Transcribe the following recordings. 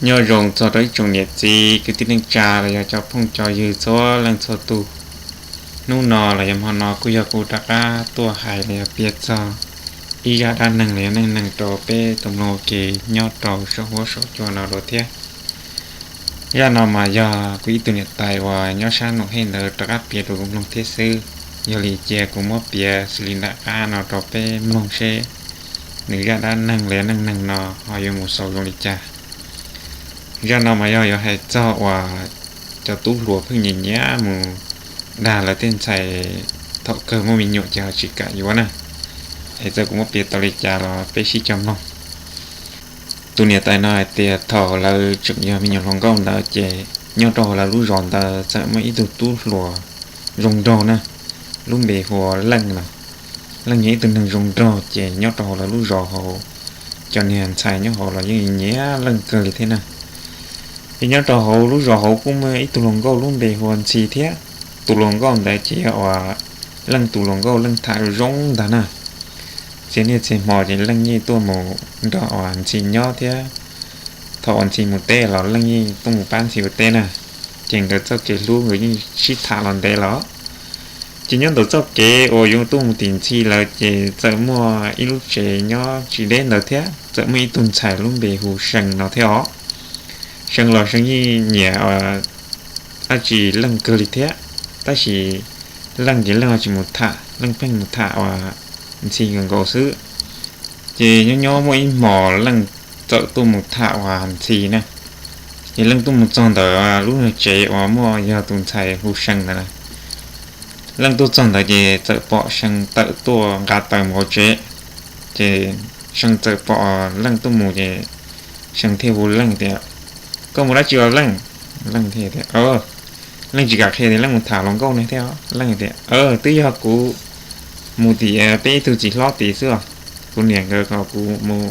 Nyob zoo txog rau ib tsoom niam txiv kwv tij neej tsa los yog cov phooj cov ywg txhua leej txhua tus. Hnub no los yog hmo no kuj yog kuv rov qab tuaj hais los yog piav txog ib zaj dab neeg los yog neej neeg rau peb tau mloog ua ke nyob rau saum huab saum cua no dua thiab. Zaj no mas yog kuv ib tug niam tais uas nyob sab Noom Hej ntawd rov qab piav rau kuv mloog thiab xwb. Yog li cia kuv muab piav xws li nram qab no rau peb mloog seb nws zaj dab neeg los yog neej neeg no ho yuav mus xaus zoo li cas. Zaj no mas yog yuav hais txog uas cov tub hluas pheej nyiam nyiam mus dag lawv tej ntxhais thaum kawg muaj me nyuam ces ho tsis kam yuav na. Es txawm kuv muab piav tau li cas los peb sib cog mloog. Tus niam tais no hais tias thaum lawv tseem yog me nyuam hluas nkauj ntawd ces nyob rau hauv lawv lub zos ntawd txawm muaj ib tug tub hluas zoo nraug na, lub npe hu ua Leej no. Leej yog ib tug neeg zoo nraug ces nyob rau hauv lawv lub zos hauv, cov niag ntxhais nyob hauv los yeej nyiam Leej kawg li thiab na. Ces nyob rau hauv lub zos hauv kuj muaj ib tug hluas nkauj lub npe hu ua Ntxhi thiab. Tus hluas nkauj ntawd ces yog uas Leej tus hluas nkauj Leej tham zoo ntag na. Txhia niaj txhia hmo ces Leej yeej tuaj mus nrog uas Ntxhi nyob thiab. Thaum uas Ntxhi mus teb los Leej yeej tuaj mus pab Ntxhi ua teb na. Ces nkawd txoj kev hlub nkawd yeej sib tham los ntev lawm. Ces nyob ntawm txoj kev uas yuav tuaj mus tim Ntxhi lawm ces txawm muaj ib lub tsev nyob tsis deb ntawd thiab txawm muaj ib tug ntxhais lub npe hu See no thiab os. See los See yeej nyiam dab tsi Leej kawg li thiab, tab sis Leej ces Leej ho tsis mus tham, Leej pheej mus tham uas Ntxhi nkaus nkaus xwb. Ces nyob nyob muaj ib hmos Leej txawm tuaj mus tham uas Ntxhi na. Ces Leej tuaj mus txog ntawm lub tsev uas muaj yog tus ntxhais hu See ntawd na. Leej tuaj txog ntawd ces txawm pom See tawm tuaj nqa taws mus hauv tsev. Ces See txawm pom Leej tuaj mus ces See thiaj hu Leej tias, Koj mus dab tsi os Leej? Leej thiaj tias, Leej tsis kam qhia tias Leej mus tham hluas nkauj ne thiab. Leej tias, Twb yog kuv mus tim peb ib tug txiv hlob tid xwb os. Kuv niam nkawd kom kuv mus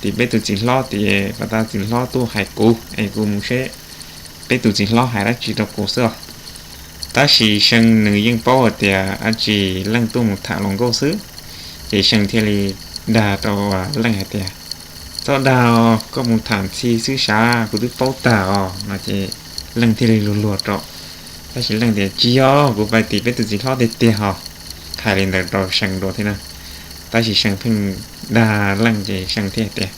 tim peb tus txiv hlob tid, pas tas txiv hlob tuaj hais kuv es kuv mus seb peb tus txiv hlob hais dab tsi rau kuv xwb os. Tab sis See nws yeej paub hais tias dab tsi Leej tuaj mus tham hluas nkauj xwb. Ces See thiaj li dag rau Leej hais tias, Txhob dag, koj mus tham Ntxhi xwb sav, kuv twb paub tag os no. Ces Leej thiaj li luag luag rau. Tab sis Leej tias, Tsis yog, kuv pais tim peb tus txiv hlob tiag tiag hos. Hais li ntawd rau See dua thiab na. Tab sis See pheej dag Leej ces See thiaj tias,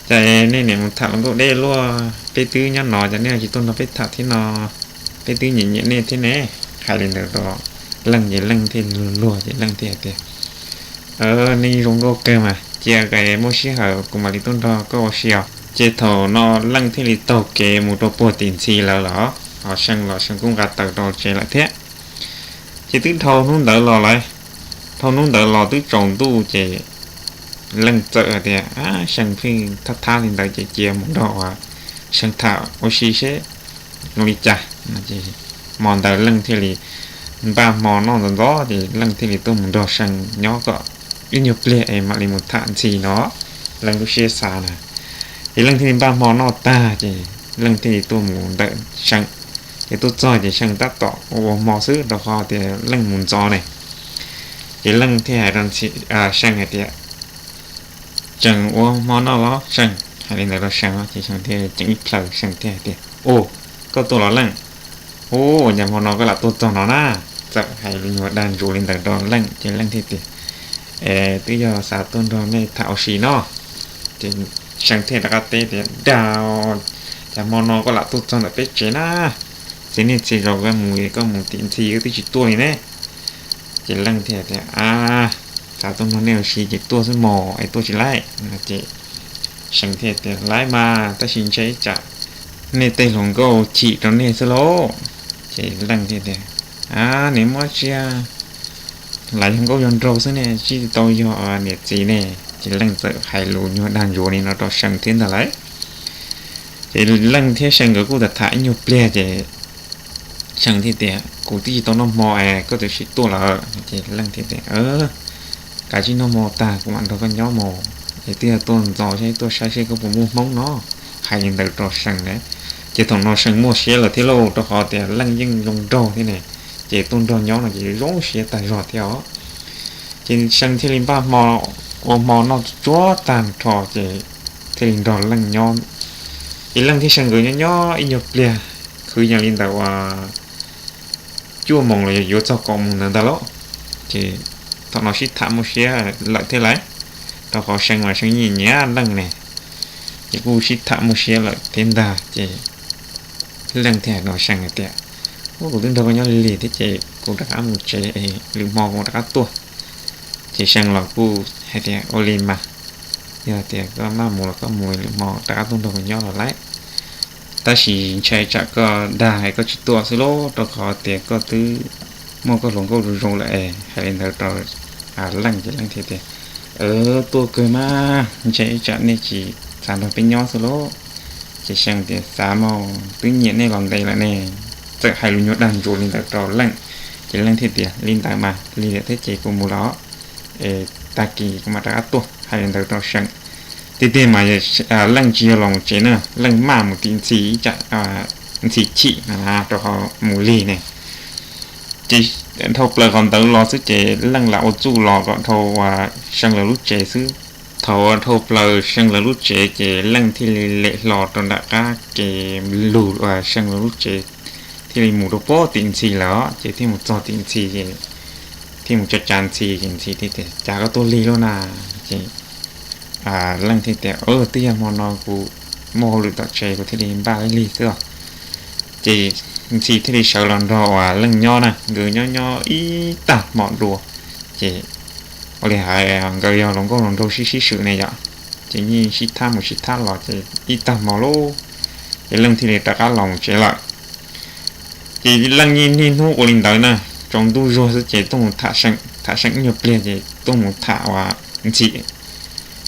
Cas nej niam mus tham hluas nkauj deb luaj, peb twb nyob no cas nej tsis tuaj nrog peb tham thiab no, peb twb nyiam nyiam nej thiab ne. Hais li ntawd rau Leej ces Leej thiaj luag luag ces Leej thiaj tias, Nej zoo nkauj kawg mas, cia muaj sij hawm kuv mam li tuaj nrog koj ua si os. Ces thaum no Leej thiaj li taug kev mus rau puag tim Ntxhi lawv los, ho See los See kuj nqa taws rau tsev lawm thiab. Ces twb dhau hnub ntawd los lawm, dhau hnub ntawd los twb tsaus ntuj ces Leej txawm hais tias, See pheej thab thab li ntawd ces cia mus nrog uas See tham ua si seb zoo li cas. Hmo ntawd Leej thiaj li npaj hmo noj ntxov ntxov ces Leej thiaj li tuaj mus nrog See nyob kom ib nyuag pliag es mam li mus tham Ntxhi no, Leej lub siab xav na. Ces Leej thiaj li npaj hmo noj tag ces Leej thiaj li tuaj mus ntawm See. Ces tuaj txog ces See tab tom ua hmo xwb rau qhov tias Leej mus ntxov ne. Ces Leej thiaj hais rau See hais tias, Tseem ua hmo noj los See? Hais li ntawd rau See ces See thiaj ceev ib plhaw, See thiaj hais tias, Ua, koj tuaj los Leej? Ua cas hmo no koj lam tuaj txog no na? Txawm hais lus nyuag dag ntsuav li ntawd rau Leej ces Leej thiaj tias, Es twb yog xav tuaj nrog nej tham ua si no. Ces See thiaj rov qab teb tias, Dag, cas hmo no koj lam tuaj txog ntawm peb tsev na? Txiv niaj txiv zaus koj mus, koj mus tim Ntxhi koj twb tsis tuaj li ne. Ces Leej thiaj tias, A, xav tuaj nrog nej ua si ces tuaj xwb mog, es tuaj tsis laib no. Ces See thiaj tias, Laib mas, tab sis ntshe ib tsam nej tej hluas nkauj chim rau nej xwb lauj. Ces Leej thiaj tias, A, niam muab tsiab, lam yog nkauj yog nraug xwb ne, tsis tau yog niam txiv ne. Ces Leej txawm hais lus nyuag dag ntsuav li no rau See thiab ntag lauj. Ces Leej thiab See nkawd kuj tham tham ib nyuag pliag ces See thiaj tias, Kuv twb tsis tau noj hmo es koj twb sim tuaj lawm. Ces Leej thiaj tias, Kav tsij noj hmo tag kuv mam nrog koj nyob mog, es twb yog tuaj ntxov seb tuaj saib seb koj puas muaj hmoob no. Hais li ntawd rau See na. Ces thaum no See muaj siab lawm thiab lauj, rau qhov tias Leej yeej zoo nraug thiab ne, ces tuaj nrog nyob no ces zoo siab tag zog thiab os. Ces See thiaj li npaj hmo, ua hmo noj tsuag tag nrho ces thiaj li nrog Leej nyob. Ces Leej thiab See nkawd nyob nyob ib nyuag pliag, kwv yees li ntawm uas cuaj moos los yuav txog kaum moos ntawd ntag lauj. Ces thaum no sib tham muaj siab lawm thiab lauj, rau qhov See mas See yeej nyiam Leej ne. Ces kuj sib tham muaj siab lawm thiab ntag ces Leej thiaj hais rau See hais tias, Ua kuv twb nrog koj nyob lig lig thiab ces kuv rov qab mus tsev es lwm hmo kuv rov qab tuaj. Ces See los kuj hais tias, Ua li mas, yog tias koj maj mus los koj mus, lwm hmo rov qab tuaj nrog kuv nyob los lauj. Tab sis ntshai tsam koj dag es koj tsis tuaj xwb lauj, rau qhov tias koj twb muaj koj hluas nkauj zoo zoo lawm es. Hais li ntawd rau Leej ces Leej thiaj tias, Tuaj kawg mas, ntshai ib tsam nej tsis xav nrog peb nyob xwb lauj. Ces See tias, Xav mas, twb nyiam nej los ntev lawm ne. Txawm hais lus nyuag dag ntsuav li ntawd rau Leej. Ces Leej thiaj tias, Li ntawd mas lig lawm thiab ces kuv mus los, es tag kis kuv mam rov qab tuaj. Hais li ntawd rau See. Tiag tiag mas Leej tsis yog los mus tsev na, Leej maj mus tim Ntxhi ib tsam, Ntxhi chim rau qhov mus lig ne. Ces dhau plaws qhov ntawd los xwb ces Leej lam ua txuj los kom dhau uas See lawv lub tsev xwb. Thaum uas dhau plaws See lawv lub tsev ces Leej thiaj li lem hlo rau nram qab ke lug uas See lawv lub tsev, thiaj li mus rau puag tim Ntxhi lawm os. Ces thiaj mus txog tim Ntxhi ces thiaj mus tsa tsa Ntxhi ces Ntxhi thiaj tias, Cas koj tuaj lig luaj na? Ces Leej thiaj tias, Twb yog hmo no kuv muaj hauj lwm tom tsev kuv thiaj li npaj lig xwb os. Ces Ntxhi thiaj li sawv los nrog uas Leej nyob na, nkawd nyob nyob ib tag hmo dua. Ces ua li hais nkawd yog hluas nkauj hluas nraug sib sib swm ne yom, ces yeej sib thab mus sib thab los ces ib tag hmo lauj, ces Leej thiaj li rov qab los mus tsev lawm. Ces Leej yeej niaj hnub ua li ntawd na, tsaus ntuj zuag xwb ces tuaj mus tham See, tham See ib nyuag pliag ces tuaj mus tham uas Ntxhi.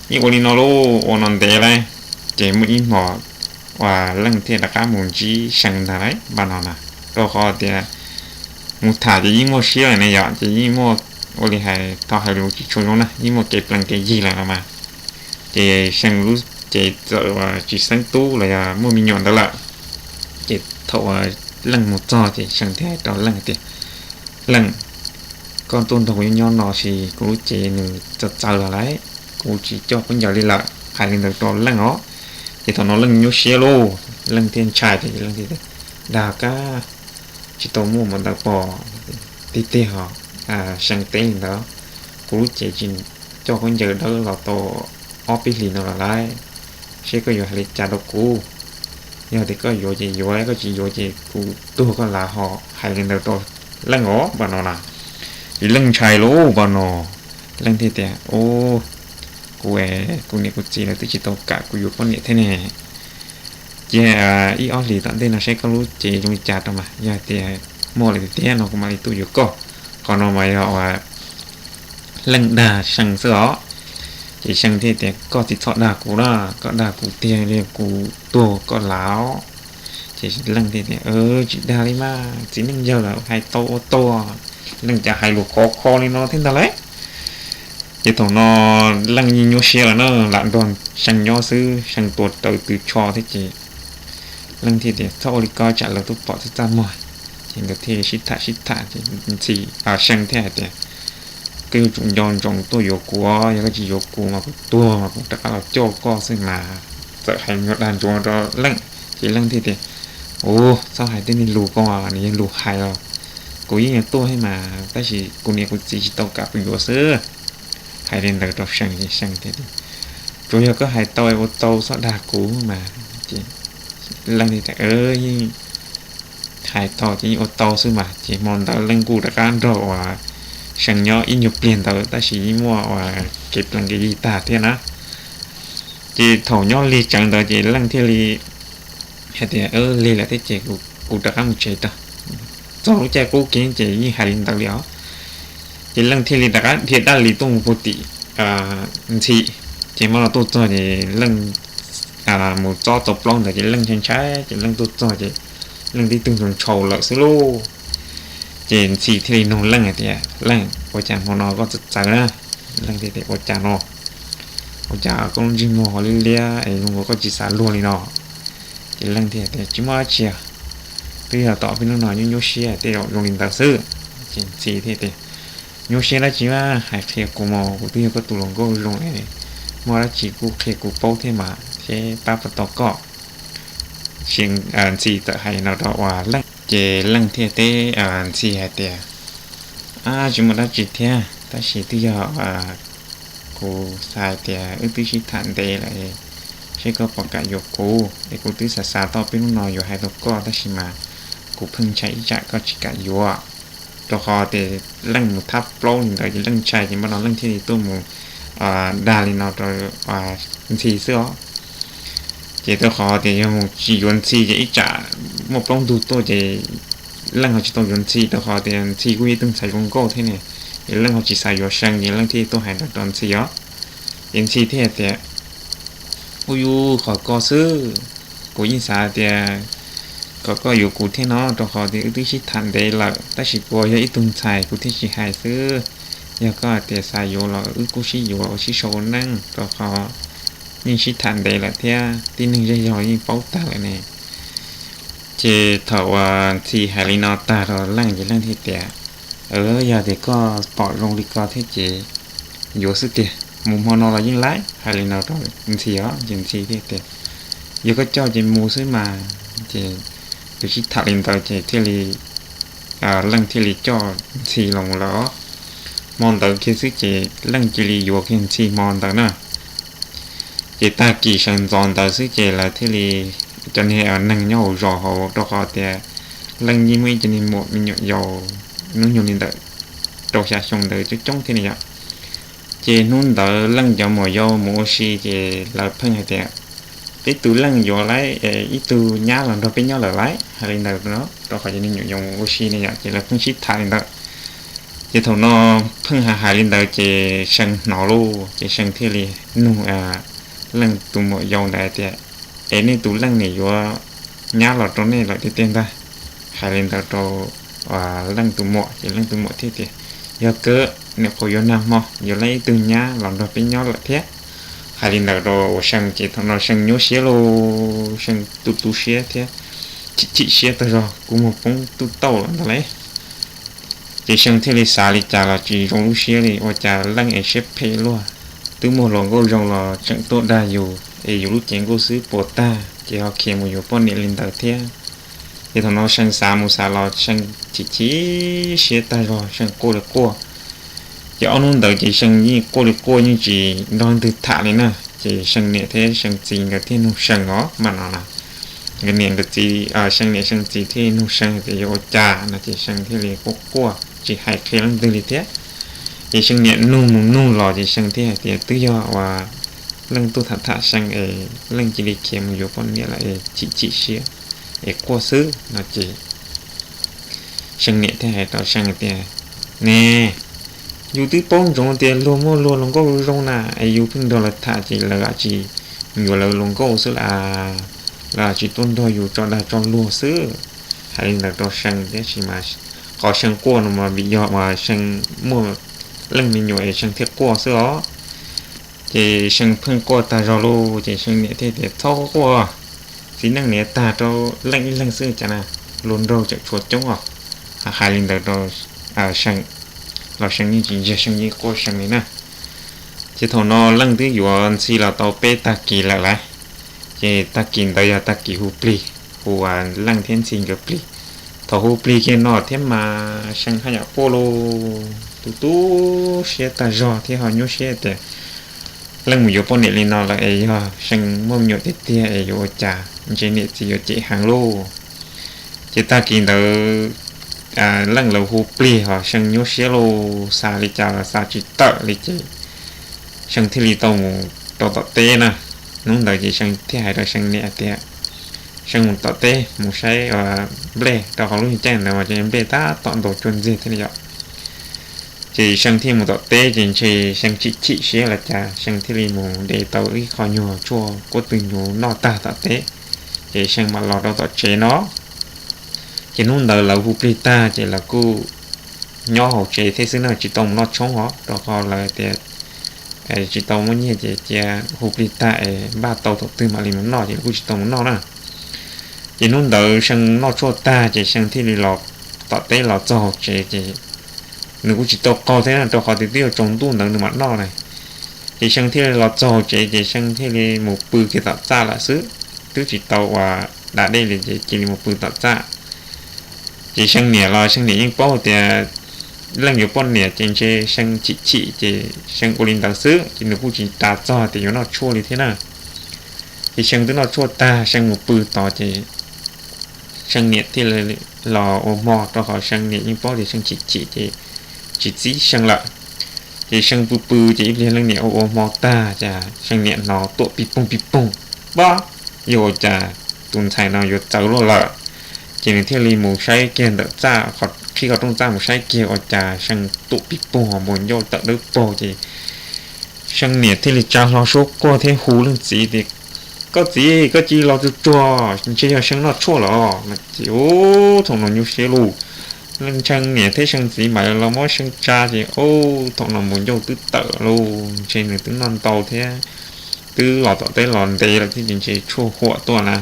Yeej ua li no lauj, ua no ntev lauj, ces muaj ib hmos uas Leej thiaj rov qab mus ntsib See ntag lauj, npaj no na, rau qhov tias mus tham ces yeej muaj siab lawm ne yom, ces yeej muaj, ua li hais tau hais lus tsis tshua zoo na, yeej muaj kev plees kev yig lawm no mas. Ces See lub cev txawm uas tsis xeeb tub los yog muaj me nyuam ntawd lawm. Ces thaum uas Leej mus txog ces See thiaj hais rau Leej hais tias, Leej, koj tuaj nrog kuv nyob nyob no sis kuv lub cev nws txawv txawv los lauj, kuv tsis coj khaub ncaws li lawm. Hais li ntawd rau Leej os. Ces thaum no Leej nyuaj siab lauj, Leej thiaj ntshai ces Leej thiaj tias, Dag kab, tsis tau muaj mus ntawd pom. Tiag tiag os, See teb li ntawd, kuv lub cev tsis coj khaub ncaws dawb los tau ob peb hlis no los lauj, seb koj yuav hais li cas rau kuv. Yog tias koj yuav ces yuav, koj tsis yuav ces kuv tuag koj lav ho. Hais li ntawd rau Leej os npaj no na. Ces Leej ntshai lauj npaj no, Leej thiaj tias, Ub, kuv, kuv niam kuv txiv lawv twb tsis tau kam kuv yuav poj niam thiab ne. Ces ib ob hlis tom ntej no seb koj lub cev zoo li cas rau mas, yog tias muaj lawm tiag no kuv mam li tuaj yuav koj. Qhov no mas yog uas Leej dag See xwb os. Ces See thiaj tias, Koj tsis txhob dag kuv na, koj dag kuv tiag li kuv tuag koj lav. Ces Leej thiaj tias, Tsis dag li mas, txiv neej yawg lawm hais tau ua tau. Leej cas hais lus khov kho li no thiab ntag lauj. Ces thaum no Leej yeej nyuaj siab lawm na, lam nrog See nyob xwb, See tua rawv tw tsho thiab ces Leej thiaj tias, Txhob ua li ko tsam lawv tuaj pom txaj txaj muag. Ces nkawd thiaj sib tham sib tham ces Ntxhi, See thiaj hais tias, Koj yuav tsum nco ntsoov tuaj yuav kuv, yog koj tsis yuav kuv mas kuv tuag mas kuv rov qab los coj koj xwb mas. Txawm hais nyuag dag ntsuav rau Leej ces Leej thiaj tias, Ub, txhob hais tej niag lus ko, nws yog lus hais os. Kuv yeej yuav tuaj thiab mas tab sis kuv niam kuv txiv tsis tau kam kuv yuav xwb. Hais li ntawd rau See ces See thiaj tias, Tsuas yog koj hais tau ua tau, txhob dag kuv mas. Ces Leej thiaj tias, Yeej hais tau ces yeej ua tau xwb mas. Ces hmo ntawd Leej kuj rov qab nrog uas See nyob ib nyuag pliag ntawd tab sis yeej muaj uas kev plees kev yig tag thiab na. Ces thaum nyob lig tsev ntawd ces Leej thiaj li hais tias, Lig lawm thiab ces kuv rov qab mus tsev tag. Txog lub caij qub kev ces yeej hais li ntawd li os. Ces Leej thiaj li rov qab dhia dab li tuaj mus puag tim Ntxhi. Ces hmo no tuaj txog ces Leej mus txob tau plaub ntawd ces Leej ntshai ntshai ces Leej tuaj txog ces Leej tib tug ntshaus ntshaus lawm xwb lauj. Ces Ntxhi thiaj li nug Leej hais tias, Leej, ua cas hmo no koj txawv txawv na? Leej thiaj tias, Ua cas no? Ua cas koj lub ntsej muag ho liab liab es zoo nkaus koj tsis xav luag li no? Ces Leej thiaj tias, Tsis muaj dab tsi, twb yog tom peb hnub no nyuaj nyuaj siab tej zaum zoo li ntawd xwb. Ces Ntxhi thiaj tias, Nyuaj siab dab tsi mas, hais qhia kuv mas, kuv twb yog koj tus hluas nkauj zoo es muaj dab tsi kuj qhia kuv paub thiab mas thiab pab puas tau koj. Ntxhi txawm hais no rau uas Leej, ces Leej thiaj teb Ntxhi hais tias, Ab, tsis muaj dab tsi thiab, tab sis twb yog kuv xav hais tias wb twb sib tham ntev lawm, seb koj puas kam yuav kuv, es kuv twb xav xav tau peb hnub no yuav hais rau koj, tab sis mas kuv pheej ntshai ib tsam koj tsis kam yuav. Rau qhov tias Leej mus thab plaub li ntawd ces Leej ntshai, ces npaj no Leej thiaj li tuaj mus dag li no rau Ntxhi xwb os. Ces rau qhov tias yog mus tsis yuav Ntxhi ces ib tsam muaj plaub ntug tuaj ces Leej ho tsis tau yuav Ntxhi, rau qhov tias Ntxhi kuj yog ib tug ntxhais zoo nkauj thiab ne, es Leej ho tsis xav yuav See, ces Leej thiaj tuaj hais no rau Ntxhi os. Ces Ntxhi thiaj tias, Ub, yog qhov koj xwb, kuv yeej xav tias kom koj yuav kuv thiab no, rau qhov tias wb twb sib tham ntev lawm, tab sis kuv yog ib tug ntxhais kuv thiaj tsis hais xwb. Yog koj hais tias xav yuav los wb kuj sib yuav ua sib sau ua neej, rau qhov yeej sib tham ntev lawm thiab tib neeg zej zog yeej paub tag lawm ne. Ces thaum uas Ntxhi hais li no tag rau Leej ces Leej thiaj tias, Yog tias koj pom zoo li ko thiab ces yuav xwb tiag, mus hmo no los yeej laib. Hais li no rau Ntxhi os, ces Ntxhi thiaj tias, Yog koj coj ces mus xwb mas. Ces lawv sib tham li ntawd ces thiaj li, Leej thiaj li coj Ntxhi los lawm. Hmo ntawd kiag xwb ces Leej cia li yuav kiag Ntxhi hmo ntawd na. Ces tag kis sawv ntxov ntawd xwb ces lawv thiaj li, cov niag neeg nyob hauv zos hauv, rau qhov tias Leej yeej muaj ib cov niag muam me nyuam yaus hnub nyoog li ntawm rau xya xyoo ntawd coob coob thiab ne yom. Ces hnub ntawd Leej cov muam yau mus ua si ces lawv pheej hais tias, Peb tus Leej yuav lawm, ib tug nyab los nrog peb nyob lawm lawm. Hais li ntawd no rau qhov cov niag nyuam yaus mus ua si ne yom, ces lawv pheej sib tham li ntawd. Ces thaum no pheej hais hais li ntawd ces See hnov lauj, ces See thiaj li nug Leej tus muam yau ntawd tias, Es nej tus Leej nim yuav nyab los rau nej lawm tiag tiag ntag? Hais li ntawd rau Leej tus muam ces Leej tus muam thiaj tias, Yog kawg, nyuam qhuav yuav nag hmo yuav lawm ib tug nyab los nrog peb nyob lawm thiab. Hais li ntawd rau uas See ces thaum no See nyuaj siab lauj, See tu tu siab thiab chim chim siab tag zog, kua muag poob tuj tauj lawm ntag lauj. Ces See thiaj li xav li cas los tsis zoo lub siab li, ua cas Leej es siab phem luaj, twb muaj hluas nkauj zoo los tseem tuaj dag yus, es yus lub cev nkauj xwb puas tag ces ho khiav mus yuav poj niam li ntawd thiab. Ces thaum no See xav mus xav los See chim chim siab tag zog, See quaj li quaj. Ces ob hnub ntawd ces See yeej quaj li quaj yeej tsis nrog leej twg tham li na. Ces See niam thiab See txiv nkawd thiaj nug See os, mas no na, nkawd niam nkawd txiv, See niam See txiv thiaj nug See hais tias yuav ua cas no, ces See thiaj li quaj quaj tsis hais qhia leej twg li thiab. Ces See niam nug mus nug los ces See thiaj hais tias twb yog uas Leej tuaj tham tham See es Leej cia li khiav mus yuav poj niam lawm es chim chim siab es quaj xwb no ces See niam thiaj hais rau See tias, Ne, yus twb paub ntsoov tias luag muaj luag hluas nkauj zoo zoo na, es yus pheej nrog lawv tham ces lawv tsis yuav lawv hluas nkauj xwb las, lawv tsis tuaj nrog yus tso dag tso luag xwb. Hais li ntawd rau See, tiam sis mas qhov See quaj no mas vim yog uas See muaj leej me nyuam es See thiaj quaj xwb os. Ces See pheej quaj tag zog lauj, ces See niam thiaj tias, Txhob quaj, txiv neej niam tag rau Leej ib leeg xwb cas na, hluas nraug tseem tshuav coob os. Hais li ntawd rau See, los See yeej tsis ntseeg, See yeej quaj See li na. Ces thaum no Leej twb yuav Ntxhi los tau peb tag kis lawm lauj. Ces tag kis ntawd yog tag kis hu plig, hu Leej thiab Ntxhi nkawd plig. Thaum hu plig kiag no thiab mas See haj yam quaj lauj, tu tu siab tag zog thiab ho nyuaj siab tias Leej mus yuav poj niam li no lawm es yog See muaj me nyuam tiag tiag es yuav ua cas, ntshe niam txiv yuav cem heev lauj. Ces tag kis ntawd Leej lawv hu plig ho See nyuaj siab lauj, xav li cas los xav tsis tawm li ces See thiaj li tau mus rau tom teb na. Hnub ntawd ces See thiaj hais rau See niam tias See mus tom teb mus saib nplej, rau qhov lub caij ntawd mas cov nplej tab tom ntaus tsuag ntxiag thiab li yom. Ces See thiaj mus tom teb ces ntshe See chim chim siab los cas See thiaj li mus de tau ib qho nyuag tshuaj kuab tw hnyuv noj tag tom teb, ces See mam los rau tom tsev no. Ces hnub ntawd lawv hu plig tag ces lawv kuj nyob hauv tsev thiab xwb na, tsis tau mus noj tshoob os, rau qhov lawv tias tsis tau muaj nyiaj ces cia hu plig tag es npaj tau thaum twg mam li mus noj, ces lawv kuj tsis tau mus noj na. Ces hnub ntawd See noj tshuaj tag ces See thiaj li los tom teb los txog hauv tsev ces nws kuj tsis tau qaug thiab na, rau qhov tias twb yuav tsaus ntuj ntawd nws mam noj na. Ces See thiaj li los txog hauv tsev ces See thiaj li mus pw kiag tom txaj lawm xwb, twb tsis tau uas da dej li ces cia li mus pw tom txaj. Ces See niam los See niam yeej paub tias Leej yuav poj niam ces ntshe See chim chim ces See ua li ntawd xwb ces nws kuj tsis ras txog tias yuav noj tshuaj li thiab na. Ces See twb noj tshuaj tag See mus pw tod ces See niam thiaj li los ua hmo rau qhov See niam yeej paub tias See chim chim ces tsis txib See lawm. Ces See pw pw ces ib pliag Leej niam ua ua hmo tag ces See niam hnov tuam pij poog pij poog, pab, yog ua cas tus ntxhais no yuav txawv luaj lawm. Ces nws thiaj li mus saib kiag ntawm txaj, qhib qhov rooj txaj mus saib kiag ua cas See tuam pij poog ho npau ncauj tawm dawb paug ces See niam thiaj li tsa hlo suab quaj thiab hu leej txiv tias, Koj txiv, koj cia li los tsuag tsuag, ntshe yog See noj tshuaj lawm. Ces ub, thaum no nyuaj siab lauj, See niam thiab See txiv mam los muab See tsa ces ub, thaum no npau ncauj twb tawm lauj, ntshe nws twb noj ntau thiab twb los tom teb los ntev lawm thiab ces ntshe tshuaj huam tuaj na.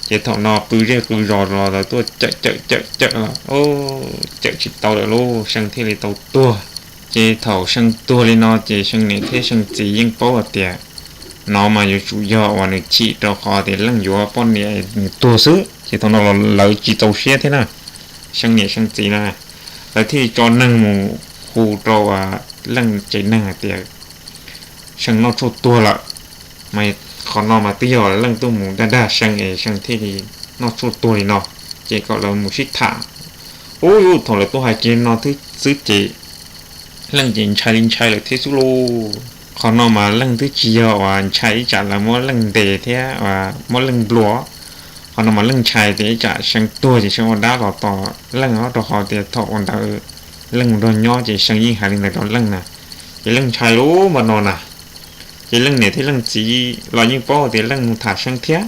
Ces thaum no qw zej qw zos los lawv tuaj cawm cawm cawm cawm los cawm tsis tau lawm lauj, See thiaj li tau tuag. Ces thaum See tuag li no ces See niam thiab See txiv yeej paub hais tias no mas yuav tsum yog uas nws chim rau qhov tias Leej yuav poj niam nws tuag xwb. Ces thaum no los lawv tsis txaus siab thiab na, See niam See txiv na, lawv thiaj li tso neeg mus hu rau Leej tsev neeg hais tias See noj tshuaj tuag lawm. Mas qhov no mas twb yog Leej tuaj mus dag dag See es See thiaj li noj tshuaj tuag li no, ces kom lawv mus sib tham. Ub, thaum lawv tuaj hais kiag no xwb ces Leej ces ntshai li ntshai lawm thiab xwb lauj. Qhov no mas Leej twb tsis yog uas ntshai ib tsam lawv muab Leej ntes thiab muab Leej nplua. Qhov no mas Leej ntshai tias ib tsam See tuag ces See ua dab los tos Leej os, rau qhov tias thaum ua ntawd Leej mus nrog nyob ces See yeej hais li ntawd rau Leej na. Ces Leej ntshai lub npa no na. Ces Leej niam thiab Leej txiv los yeej paub tias Leej mus tham See thiab.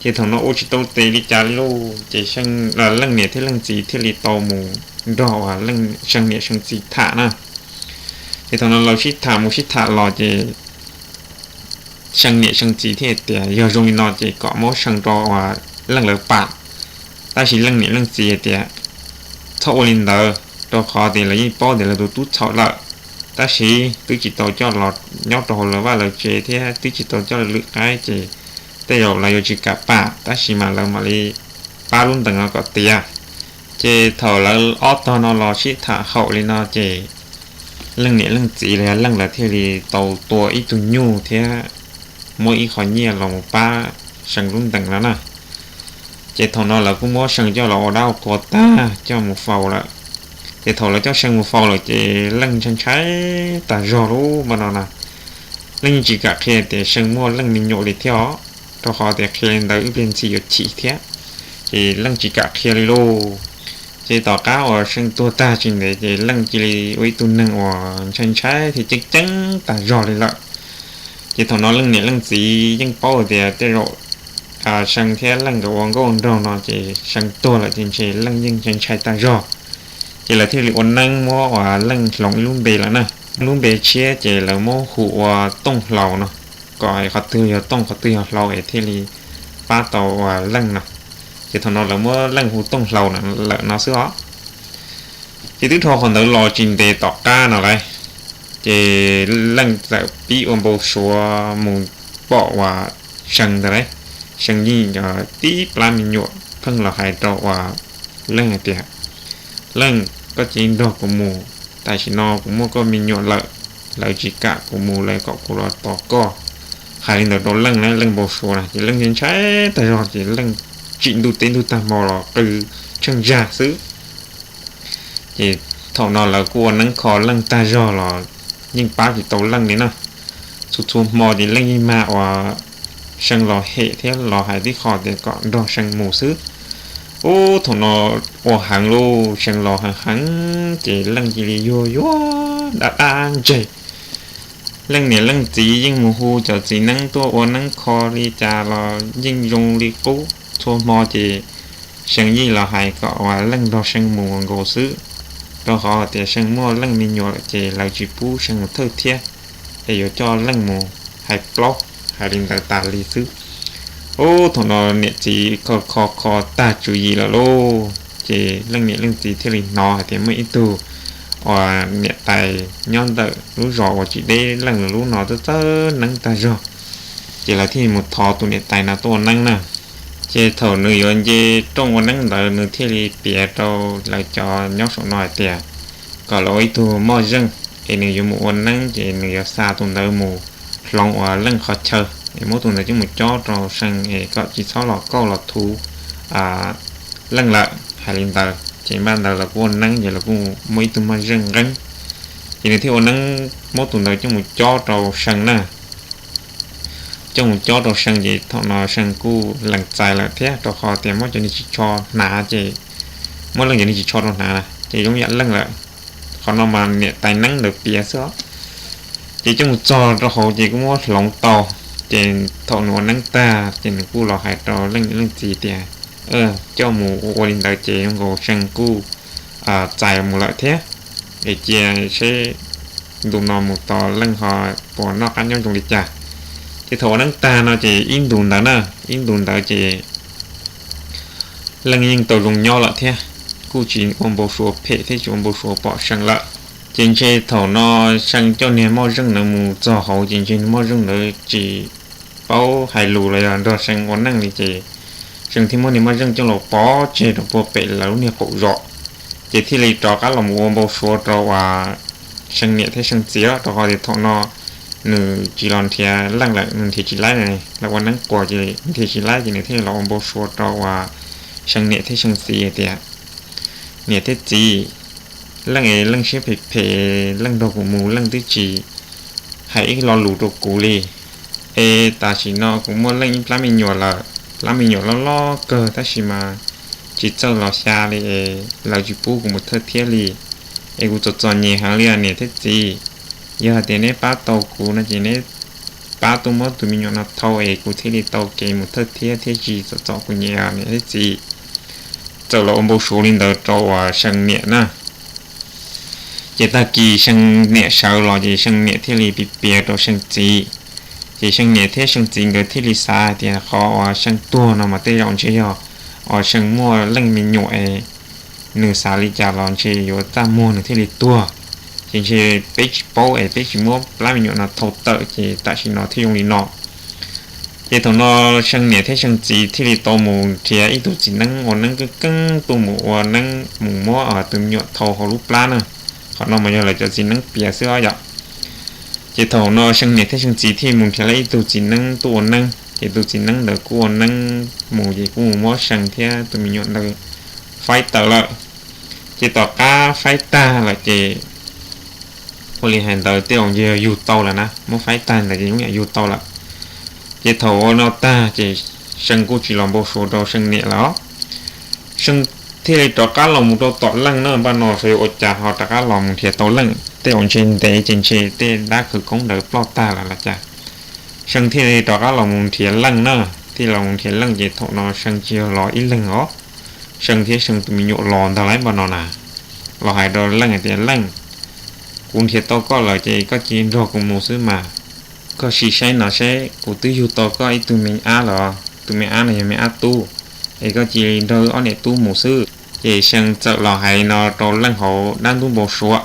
Ces thaum no ua tsis tau tes li cas li lauj, ces Leej niam thiab Leej txiv thiaj li tau mus nrog uas See niam See txiv tham na. Ces thaum no lawv sib tham mus sib tham los ces See niam See txiv thiaj tias yog zoo li no ces kom muab See rau uas Leej lawv pam. Tab sis Leej niam Leej txiv hais tias txhob ua li ntawd, rau qhov tias lawv yeej paub tias lawv tus tub txhaum lawm, tab sis twb tsis tau coj los nyob rau hauv lawv vaj lawv tsev thiab twb tsis tau coj los lwm qaib ces tej zaum lawv yuav tsis kam pam, tab sis mas lawv mam li pab lub ntees no kom tiav. Ces thaum lawv ob tog no los sib tham haum li no ces Leej niam Leej txiv los yog Leej lawv thiaj li tau tua ib tug nyuj thiab muab ib qho nyiaj los mus pab See lub ntees no na. Ces thaum no lawv kuj muab See coj los ua dab ua qhua tag coj mus faus lawm. Ces thaum lawv coj See mus faus lawm ces Leej ntshai ntshai tas zog lub npa no na. Leej yeej tsis kam qhia tias See muaj Leej me nyuam li thiab os, rau qhov tias qhia li ntawd ib pliag ntxhi yuav chim thiab. Ces Leej tsis kam qhia li lauj. Ces tom qab uas See tuag tag tsis ntev ces Leej cia li ua ib tug neeg uas ntshai ntshai thiab ceeb ceeb tas zog li lawm. Ces thaum no Leej niam Leej txiv yeej paub tias tej zaum See thiab Leej nkawd ua nkauj nraug no ces See tuag lawm ces ntshe Leej yeej ntshai ntshai tas zog. Ces lawv thiaj li ua neeb muab uas Leej hloov ib lub npe lawm na. Lub npe tshiab ces lawv muab hu ua Tooj Hlau no, kom qhov twg yog Tooj qhov twg yog Hlau es thiaj li pab tau uas Leej no. Ces thaum no lawv muab Leej hu Tooj Hlau lawm no xwb os. Ces twb dhau qhov ntawd los tsis ntev tom qab no lauj, ces Leej txawm pib ua npau suav mus pom uas See ntag lauj. See yeej tib plab me nyuam pheej los hais rau uas Leej hais tias, Leej, koj cia li nrog kuv mus, tam sim no kuv muaj koj me nyuam lawm, lawv tsis kam kuv mus lawv kom kuv los tos koj. Hais li ntawd rau Leej na, Leej npau suav na ces Leej ntshai ntshai tag zog ces Leej tsim ntuj teb ntuj tag hmo los qw tsheej zag xwb. Ces thaum no lawv kuj ua neeb kho Leej tag zog los yeej pab tsis tau Leej li na. Txhua txhua hmo ces Leej yeej mag uas See los hem thiab los hais tib qho tias kom nrog See mus xwb. Ub, thaum no ua heev lauj, See los heev heev ces Leej cia li yuag yuag dab dab ntseg. Leej niam Leej txiv yeej mus hu cov txiv neeb tuaj ua neeb kho li cas los yeej zoo li qub. Txhua hmo ces See yeej los hais kom uas Leej nrog See mus nkaus xwb, rau qhov tias See muaj Leej me nyuam lawm ces lawv tsis pub See mus thawj thiab, es yuav coj Leej mus hais plaub, hais li ntawd tas li xwb. Ub, thaum no niam txiv kho kho kho tag tswv yim lawm lauj, ces Leej niam Leej txiv thiaj li hnov hais tias muaj ib tug uas niam tais nyob ntawm lub zos uas tsis deb Leej lub no txawj txawj neeb tag zog, ces lawv thiaj mus thov tus niam tais no tuaj ua neeb na. Ces thaum nws yuav nce rooj ua neeb ntawd nws thiaj li piav rau lawv cov nyob saum no hais tias kom lawv ua ib tug moj zeej, es nws yuav mus ua neeb ces nws yuav xa tus ntawd mus hloov uas Leej qhov chaw, es muab tus ntawd coj mus cob rau See es kom tsis txhob los kauj los thuv Leej lawm. Hais li ntawd ces npaj ntawd lawv kuj ua neeb ces lawv kuj muaj ib tug moj zeej nqeeb, ces nws thiaj ua neeb muab tus ntawd coj mus cob rau See na. Coj mus cob rau See ces thaum no See kuj lees txais lawm thiab, rau qhov tias muab cov niag ris tsho hnav ces, muab Leej cov niag ris tsho rau hnav na ces zoo yam Leej lawm. Qhov no mas niam tais neeb ntawd piav xwb os. Ces coj mus txog rau hauv ces kuj muab hloov tau. Ces thaum nws ua neeb tag ces nws kuj los hais rau Leej niam Leej txiv tias coj mus ua ua li ntawd ces zoo nkaus See kuj txais mus lawm thiab. Es cia seb ntu no mus tos Leej ho puas noj qab nyob zoo li cas. Ces thaum ua neeb tag no ces ib ntus ntawd na, ib ntus ntawd ces Leej yeej tau zoo nyob lawm thiab, kuj tsis ua npau suav phem thiab tsis ua npau suav pom See lawm. Ces ntshe thaum no See coj niag moj zeej ntawd mus txog hauv ces ntshe niag moj zeej ntawd tsis paub hais lus los yog nrog See ua neej li ces See thiaj muab niag moj zeej coj los pov tseg rau puag pem lawv lub niag qaum zos. Ces thiaj li rov qab los mus ua npau suav rau uas See niam thiab See txiv, rau qhov tias thaum no nws tsis los nrhiav Leej lawm, nws nrhiav tsis laib na, lawv ua neeb quas ces nrhiav tsis laib ces nws thiaj li los ua npau suav rau uas See niam thiab See txiv hais tias, niam thiab txiv, Leej es Leej siab phem phem, Leej nrog kuv mus Leej twb tsis hais ib lo lus rau kuv li. Es tam sim no kuv muaj Leej ib plab me nyuam lawm, plab me nyuam loj loj kawg tab sis mas tsis txawj los xya li es lawv tsis pub kuv mus thawj thiab li. Es kuv txom txom nyem heev li os niam thiab txiv. Yog hais tias neb pab tau kuv no ces neb pab tuaj muab tus me nyuam no thau es kuv thiaj li tau kev mus thawj thiab thiab tsis txom txom kuv nyem niam thiab txiv. Txawm los ua npau suav li ntawd rau uas See niam na. Ces tag kis See niam sawv los ces See niam thiaj li piav piav rau See txiv. Ces See niam thiab See txiv nkawd thiaj li xav hais tias qhov uas See tuag no mas tej zaum ntshe yog uas See muaj Leej me nyuam es nws xav li cas los ntshe yuav txaj muag nws thiaj li tuag. Ces ntshe peb tsis paub es peb tsis muab plab me nyuam no thau tawm ces tam sim no thiaj zoo li no. Ces thaum no See niam thiab See txiv thiaj li tau mus nrhiav ib tug txiv neeb ua neeb keej keej tuaj mus ua neeb mus muab tus me nyuam thau hauv lub plab na. Qhov no mas yog lawv cov txiv neeb piav xwb os yom. Ces thaum no See niam thiab See txiv thiaj mus nrhiav lawv ib tug txiv neeb tuaj ua neeb, ces tus txiv neeb ntawd kuj ua neeb mus ces kuj mus muab See thiab tus me nyuam ntawd faib tawm lawm. Ces tom qab faib tag lawm ces ua li hais ntawd tej zaum ntshe yug tau lawm na, muab faib tag ntawd ces zoo yam yug tau lawm. Ces thaum ua no tag ces See kuj tsis los npau suav rau See niam lawm. See thiaj li rov qab los mus rau tom Leej na, npaj no xyov yuav ua cas ho rov qab los mus nrhiav tau Leej. Tej zaum ntshe ntev ces ntshe tej dab khawv koob ntawd ploj tag lawm los cas. See thiaj li rov qab los mus nrhiav Leej na, thiaj los mus nrhiav Leej ces thaum no See tsis yog los ib leeg os. See thiab See tus me nyuam los ntag lauj npaj no na. Los hais rau Leej hais tias, Leej, kuv nrhiav tau koj lawm ces koj cia li nrog kuv mus xwb mas. Koj sim saib no seb, kuv twb yug tau koj ib tug me ab lawm, tus me ab no yog me ab tub, es koj cia li nrog wb ob niam tub mus xwb. Ces See txawm los hais no rau Leej hauv dab ntub npau suav.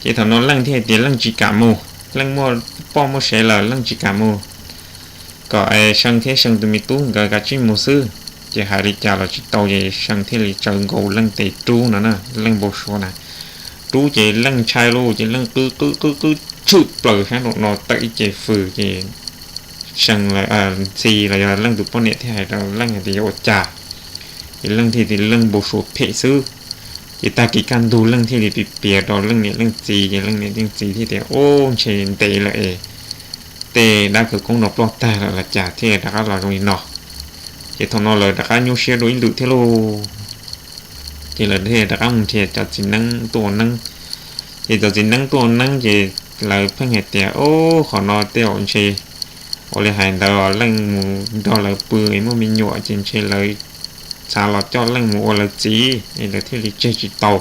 Ces thaum no Leej thiaj hais tias Leej tsis kam mus, Leej muaj poj muaj sev lawm Leej tsis kam mus, kom See thiab See tus me tub nkawd kav tsij mus xwb. Ces hais li cas los tsis tau ces See thiaj li tsawv nkaus Leej tes rub no na, Leej npau suav na. Rub ces Leej ntshai lauj, ces Leej qw qw qw qw tshwm plaws sab nraum no tawm ib ce fws ces See, Ntxhi los yog Leej tus poj niam thiaj hais rau Leej hais tias yuav ua cas. Ces Leej thiaj tias Leej npau suav phem xwb. Ces tag kis kaj ntug Leej thiaj li piav piav rau Leej niam Leej txiv, ces Leej niam Leej txiv thiaj tias, Ub, ntshe ntev lawm es tej dab khawv koob no ploj tag lawm los cas thiaj rov qab los zoo li no. Ces thaum no lawv rov qab nyuaj siab dua ib lwm thiab lauj. Ces lawv thiaj rov qab mus nrhiav cov txiv neeb tuaj ua neeb. Ces cov txiv neeb tuaj ua neeb ces lawv pheej hais tias, Ub, qhov no tej zaum ntshe ua li hais ntawd Leej mus nrog lawv pw es muaj me nyuam ces ntshe lawv xav los coj Leej mus ua lawv txiv es lawv thiaj li tseg tsis tau.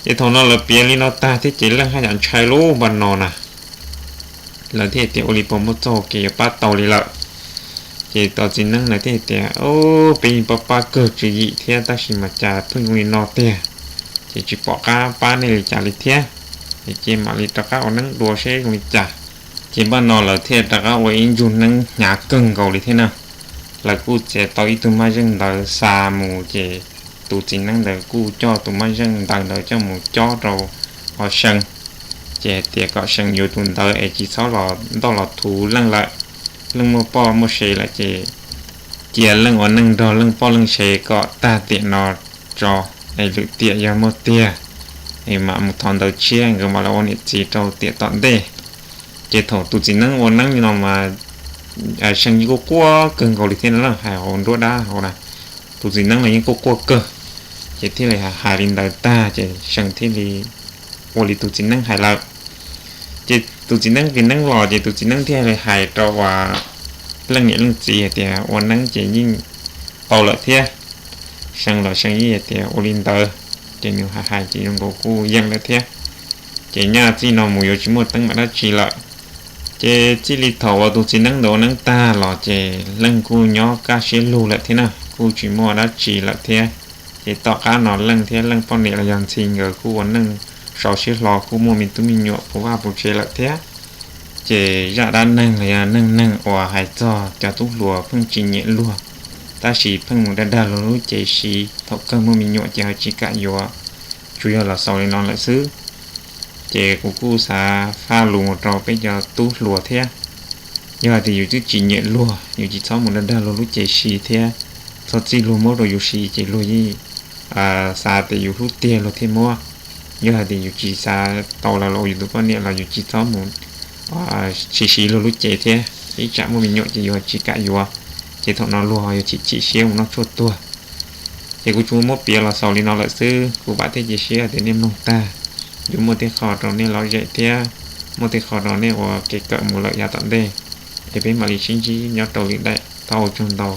Ces thaum no lawv piav li no tag thiab ces Leej haj yam ntshai lauj npaj no na. Lawv thiaj tias ua li puas muaj txoj hau kev yuav pab tau li lawm. Ces cov txiv neeb lawv thiaj tias, Ub, peb yeej pab pab kawg tswv yim thiab tab sis mas cas pheej zoo li no tiag. Ces tsis pom qab pab nej li cas li thiab. Ces cia mam li rov qab ua neeb dua seb zoo li cas. Ces npaj no lawv thiaj rov qab ua ib ntsug neeb hnyav kawg nkaus li thiab na. lawv kuj txiav tau ib tug maj zeej ntawd xa mus, ces tus txiv neeb ntawd kuj coj tus maj zeej ntawd coj mus cob rau Seej, ces hais tias kom Seej yuav tus ntawd es tsis txhob los ntoj los thuv Leej lawm. Leej muaj poj muaj sev lawm ces cia Leej ua neej nrog Leej poj Leej sev kom tag tiam no tso, es lwm tiam yog muaj tiag es mam mus thov ntawv tshiab nkawd mam los ua niam txiv rau tiam tom ntej. Ces thaum tus txiv neeb ua neeb li no mas Seej yeej kuj quaj kawg nkaus li thiab no, hais hauv nruab dab hauv na, tus txiv neeb los yeej quaj quaj kawg. Ces thiaj li hais li ntawd tag ces Seej thiaj li ua li tus txiv neeb hais lawm. Ces tus txiv neeb kis neeb los ces tus txiv neeb thiaj li hais rau uas Leej niam Leej txiv hais tias ua neeb ces yeej tau lawm thiab. Seej los Seej yeej hais tias ua li ntawd, ces nws hais hais ces zoo nkaus kuj yeej lawm thiab. Ces nyaj txij no mus yuav tsis muaj teeb meem dab tsi lawm. Ces txij li thaum uas tus txiv neeb ntawd ua neeb tag los ces Leej kuj nyob kaj siab lug lawm thiab na, kuj tsis muaj dab tsi lawm thiab. Ces tom qab no Leej thiab Leej poj niam los yog Ntxhi nkawd kuj ua neej sau siab hlo kuj muaj me tub me nyuam puv vaj puv tsev lawm thiab. Ces zaj dab neeg los yog neej neeg uas hais txog cov tub hluas pheej tsis nyiam luag, tab sis pheej mus dag dag luag lub cev siv, thaum kawg muaj me nyuam ces ho tsis kam yuav, tsuas yog los xaus li no lawm xwb. Ces kuv kuj xav faj lus mus rau peb cov tub hluas thiab, yog hais tias yus twb tsis nyiam luag, yus tsis txhob mus dag dag luag lub cev siv thiab. Txhob txij luag muab rau yus siv ces luag yeej xav tias yus hlub tiag luag thiaj muab. Yog hais tias yus tsis xav tau lawv los ua yus tus poj niam los yus tsis txhob mus siv siv luag lub cev thiab, ib tsam muaj me nyuam ces yus tsis kam yuav, ces thaum no luag ho yuav chim chim siab mus noj tshuaj tuag. Ces kuv tsuas muab piav los xaus li no lawm xwb, kuv vam thiab cia siab tias nej mloog tag yuav muaj tej qho rau nej lom zem thiab muaj tej qho rau nej ua kev kawm mus lawm yav tom ntej. Es peb mam li sib ntsib nyob rau lwm daim, thov ua tsaug ntau.